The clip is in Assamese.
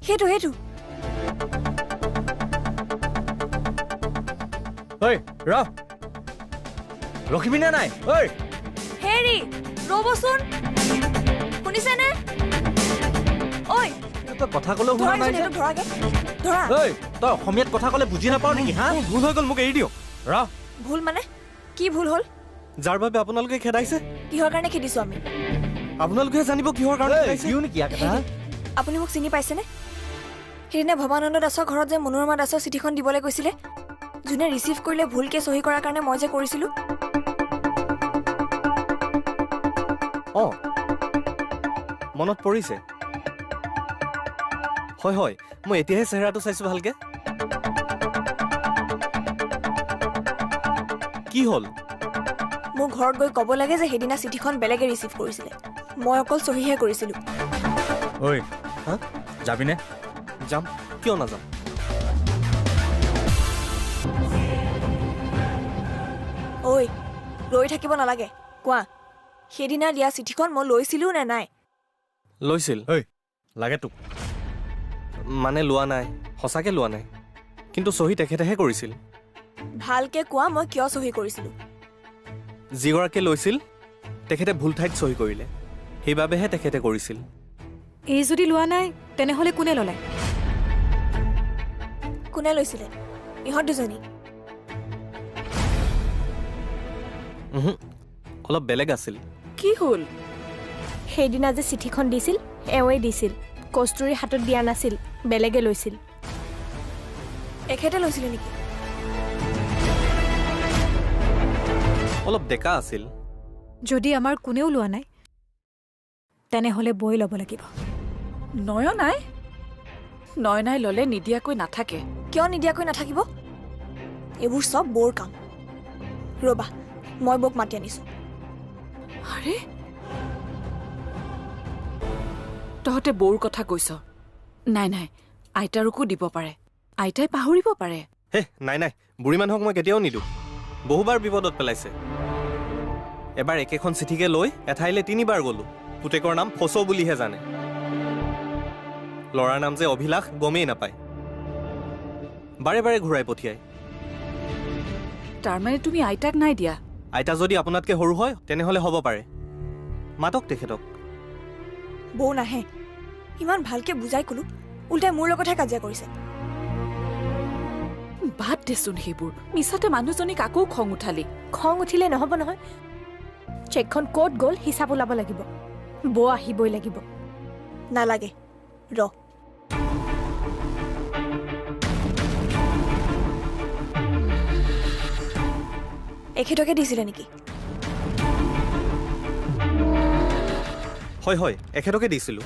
সেইটো সেইটো। ঐ ৰ, ৰখিবি নে নাই? ঐ হেৰি ৰ'বচোন, শুনিছেনে? ঐ তই কথা ক'লেও শুনা নাই যে? ধৰা। ঐ তই অসমীয়াত কথা ক'লে বুজি নাপাও নেকি? হা, ভুল হৈ গ'ল, মোক এৰি দিয়ক। ৰ। ভুল মানে কি ভুল হ'ল? যাৰ বাবে আপোনালোকে খেদাইছে। কিহৰ কাৰণে খেদিছো আমি? আপোনালোকেহে জানিব কিহৰ কাৰণে খেদাইছে। দিওঁ নেকি ইয়াক এটা? আপুনি মোক চিনি পাইছেনে? সেইদিনা ভৱানন্দ দাসৰ ঘৰত যে মনোৰমা দাসৰ চিঠিখন দিবলৈ গৈছিলে, যোনে ৰিচিভ কৰিলে ভুলকে চহী কৰাৰ কাৰণে মই যে কৰিছিলো। অঁ, মনত পৰিছে। হয় হয়, মই এতিয়াহে চেহেৰাটো চাইছো ভালকে। কি হ'ল? মোৰ ঘৰত গৈ ক'ব লাগে যে সেইদিনা চিঠিখন বেলেগে ৰিচিভ কৰিছিলে, মই অকল চহীহে কৰিছিলো। ঐ হা, যাবিনে? যাম, কিয় নাযাম? ঐ ৰৈ থাকিব নালাগে, কোৱা সেইদিনা দিয়া চিঠিখন মই লৈছিলো নে নাই? লৈছিল। ঐ লাগে তোক? মানে লোৱা নাই, সঁচাকে লোৱা নাই, কিন্তু চহী তেখেতেহে কৰিছিল। ভালকে কোৱা, মই কিয় চহী কৰিছিলো? যিগৰাকীয়ে লৈছিল তেখেতে ভুল ঠাইত চহী কৰিলে, সেইবাবেহে তেখেতে কৰিছিল। এই যদি লোৱা নাই তেনেহ'লে কোনে ল'লে? কোনে লৈছিলে? ইহঁত দুজনী। অলপ বেলেগ আছিল। কি হ'ল? সেইদিনা যে চিঠিখন দিছিল এওঁৱে দিছিল, কস্তুৰীৰ হাতত দিয়া নাছিল, বেলেগে লৈছিল। এখেতে লৈছিলে নেকি? অলপ ডেকা আছিল। যদি আমাৰ কোনেও লোৱা নাই তেনেহ'লে বৈ ল'ব লাগিব। নয়নাই? নয়নাই ল'লে নিদিয়াকৈ নাথাকে। কিয় নিদিয়াকৈ নাথাকিব? এইবোৰ চব বৌৰ কাম। ৰ'বা, মই বৌক মাতি আনিছো। আৰে তহঁতে বৌৰ কথা কৈছ? নাই নাই, আইতাৰকো দিব পাৰে, আইতাই পাহৰিব পাৰে। হে নাই নাই, বুঢ়ী মানুহক মই কেতিয়াও নিদিওঁ। বহুবাৰ বিপদত পেলাইছে। এবাৰ একেখন চিঠিকে লৈ এঠাইলৈ তিনিবাৰ গ'লো। পুতেকৰ নাম ফচৌ বুলিহে জানে, ল'ৰাৰ নাম যে অভিলাষ গমেই নাপায়। বাৰে বাৰে ঘূৰাই পঠিয়ায়। তাৰমানে তুমি আইতাক নাই দিয়া? আইতা যদি আপোনাতকৈ সৰু হয় তেনেহ'লে হ'ব পাৰে। মাতক তেখেতক। বৌ নাহে, ইমান ভালকে বুজাই ক'লো, উল্টাই মোৰ লগতহে কাজিয়া কৰিছে। বাদ দেচোন সেইবোৰ, মিছাতে মানুহজনীক আকৌ খং উঠালি। খং উঠিলে নহ'ব নহয়, চেকখন ক'ত গ'ল হিচাপ ওলাব লাগিব। বৌ আহিবই লাগিব। নালাগে, ৰ। এখেতকে দিছিলে নেকি? হয় হয়, এখেতকে দিছিলোঁ।